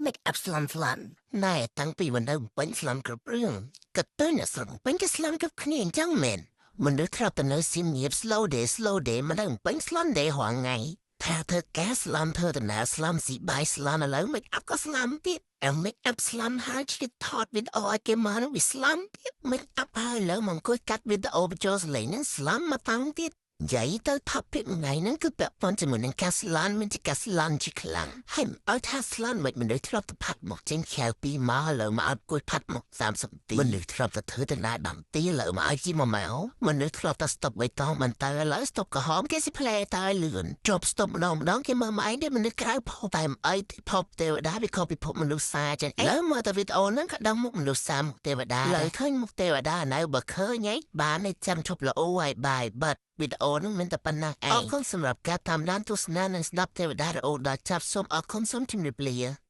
Make up ស្លន់ស្លន់ណែតាំងពីวันនៅពេញស្លន់គ្រប់រឿងក៏ទៅអ្នកស្រុកពេញគេស្លន់គ្រប់គ្នាអញ្ចឹងមែនមនុស្សធ្លាប់តែនៅសៀមរាប slow day slow day មកដល់ពេញស្លន់ day រាល់ថ្ងៃថាធ្វើការស្លន់ធ្វើដំណើរស្លន់ស៊ីបាយស្លន់ឥឡូវ make up ក៏ស្លន់ទៀតអែ make up ស្លន់ហើយឆ្លៀតថតវីដេអូឲ្យគេមកនឹងវាស្លន់ទៀត make up ហើយឥឡូវមកអង្គុយកាត់វីដេអូបញ្ចូលសលេងនឹងស្លន់មកតាំងទៀតនិយាយទៅ topic ថ្ងៃហ្នឹងគឺពាក់ព័ន្ធជាមួយនឹងការស្លន់មានជាការស្លន់ជាខ្លាំងហើយឲ្យថាស្លន់មិនមនុស្សធ្លាប់តែផាត់មកចេញក្រៅ2ម៉ោងឥឡូវមកឲ្យអង្គុយផាត់មក30នាទីមនុស្សធ្លាប់តែធ្វើទៅណា10នាទីឥឡូវមកឲ្យជិះ1ម៉ោងមនុស្សធ្លាប់តែ stop បៃតងមិនទៅឥឡូវ stop ក្រហមគេស៊ីផ្លែតើលឿនជប់ stop ម្ដងម្ដងគេមើលមកឯងទេមនុស្សក្រៅផុសតែមិនអីភពទេវតាវាខុសពិភពមនុស្សសាចឹងឥឡូវមើលតែវីដេអូហ្នឹងក៏ដឹងមុខមនុស្សសាមុខទេវតាឥឡូវឃើញមុខទេវតានៅបើឃើញឯងបានឯចាំឈប់ល្អហើយបាយបាត់វីដេអូហ្នឹងមានតែប៉ុណ្ណេះឯងអរគុណសម្រាប់ការតាមដានទស្សនានិងស្ដាប់ទេវតារហូតដល់ចប់សូមអរគុណសូមជម្រាបលា។